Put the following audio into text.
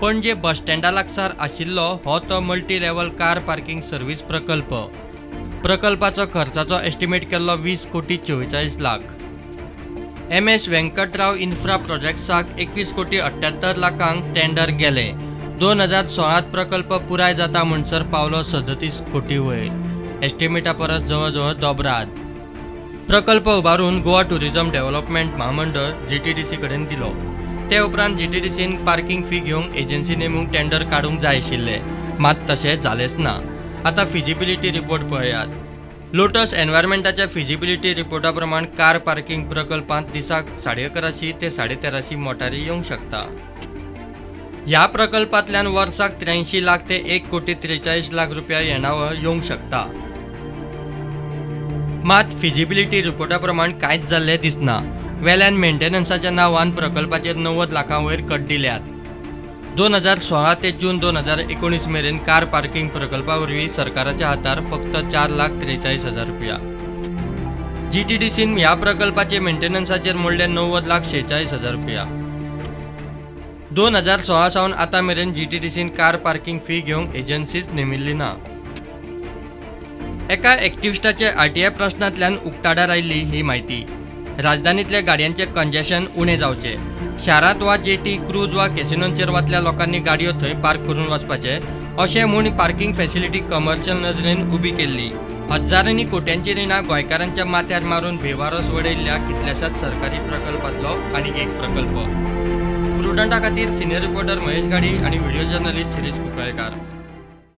पणजे बस स्टँडा लागसार आशिल्लो हो तो multi level car parking service प्रकल्प. प्रकल्पाचो खर्चाचो एस्टिमेट केल्लो 20 कोटी 44 लाख. MS Venkatrao infra प्रोजेक्ट्साक 21 कोटी 78 लाखांक टेंडर गेले. 2016 प्रकल्प पुराय जाता म्हणसर पावलो 37 कोटी वयर. एस्टिमेटा परस जवळ जवळ दोबराद. प्रकल्प उबारून गोवा टुरिझम डेव्हलपमेंट म्हामंडळ GTDC कडेन दिलो. ते उपरांत GTDCन पार्किंग फी घेवंक एजन्सी नेमूंक टेंडर काडूंक जाय आशिल्लें, मात तशें जालेंच ना. आतां फिजिबिलिटी रिपोर्ट पळयात. लोटस एनवायरमेंटाच्या फिजिबिलिटी रिपोर्टा प्रमाण कार पार्किंग प्रकल्पांत दिसाक 1150 ते 1350 मोटारी येवंक शकता. ह्या प्रकल्पांतल्यान वर्साक 83 लाख ते 1 कोटी 43 लाख रुपया येणावळ येवंक शकता. मात फिजिबिलिटी रिपोर्टा प्रमाण कांयच जाल्लें दिसना. वेल्यान मेंटेनन्साच्या नांवान प्रकल्पाचेर 90 लाखां वयर कट दिल्यात. 2016 ते जून 2019 मेरेन कार पार्किंग प्रकल्पा वरवीं सरकाराच्या हातार फक्त 4,43,000 रुपया. GTDCन ह्या प्रकल्पाचे मेंटेनन्साचेर मोडले 90,46,000 रुपया. 2016 सावन आतां मेरेन GTDCन कार पार्किंग फी घेवंक एजन्सीच नेमिल्ली ना. एका एक्टिविस्टाचे RTI प्रश्नांतल्यान उक्ताडार आयिल्ली ही म्हायती. राजधानीतल्या गाडयांचें कंजेशन उणें जावचें, शारांत वा जेटी, क्रूज वा कॅसिनोंचेर वतल्या लोकांनी गाडयो थंय पार्क करून वचपाचें अशें म्हूण पार्किंग फॅसिलिटी कमर्शियल नजरेन उबी केल्ली. हजारांनी कोट्यांची रिणां गोंयकारांच्या माथ्यार मारून बेवारस वडयल्ल्या कितल्याशाच सरकारी प्रकल्पांतलो आनीक एक प्रकल्प. प्रुडंटा खातीर सिनियर रिपोर्टर महेश गाडी आनी व्हिडिओ जर्नलिस्ट शिरीष कुंकळेकार.